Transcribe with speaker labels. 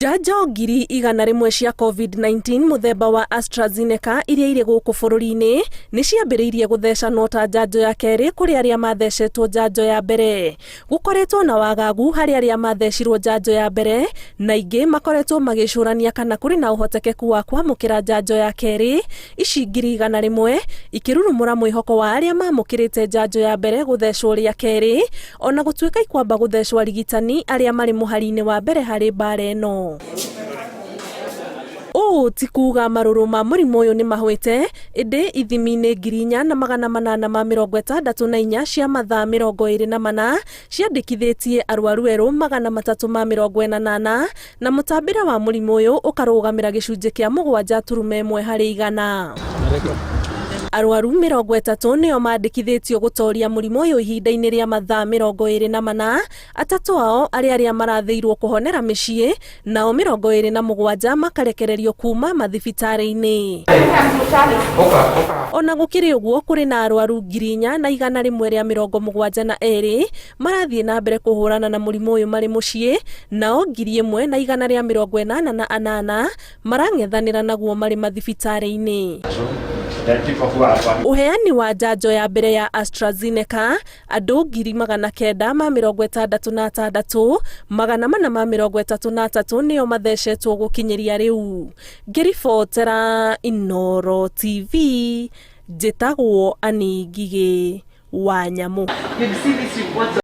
Speaker 1: Njanjo 100,000 cia Covid-19 mũthemba wa AstraZeneca iria irĩ gũkũ bũrũri-inĩ nĩ ciambĩrĩirie gũthecanwo ta njanjo ya kerĩ kũrĩ arĩa mathecetwo njanjo ya mbere. Gũkoretwo na wagagu harĩ arĩa mathecirwo njanjo ya mbere na aingĩ makoretwo magĩcũrania kana kũrĩ na ũhotekeku wa kwamũkĩra njanjo ya kerĩ. Ici 100,000 ikĩrurumũra mwĩhoko wa arĩa mamũkĩrĩte njanjo ya mbere gũthecwo rĩa kerĩ ona gũtuĩka ikwamba gũthecwo arigitani arĩa marĩ mũhari-inĩ wa mbere harĩ mbara ĩno. Ũũ ti kuga marũrũ ma mũrimũ ũyũ nĩ mahwĩte, ĩndĩ ithimi-inĩ 4864 cia mathaa 24 ciandĩkithĩtie arwaru erũ 348 na mũtambĩre wa mũrimũ ũyũ ũkarũgamĩra gĩcunjĩ kĩa 7.1 harĩ igana. Arwaru 30 nĩo mandĩkithĩtio gũtoria mũrimũ ũyũ ihinda-inĩ rĩa mathaa 24, atatũ ao arĩ arĩa marathĩirwo kũhonera mĩciĩ, nao 27 makarekererio kuma mathibitarĩ-inĩ. Ona gũkĩrĩ ũguo, kũrĩ na arwaru 4172 marathiĩ na mbere kũhũrana na mũrimũ ũyũ marĩ mũciĩ, nao 1188 marang'ethanĩra naguo marĩ mathibitarĩ-inĩ. Ũheani wa njanjo ya mbere ya AstraZeneca andũ 966,433 nĩo mathecetwo gũkinyĩria rĩu. Ngĩribotera Inooro TV, njĩtagwo Annie Ngigĩ wa Nyamũ.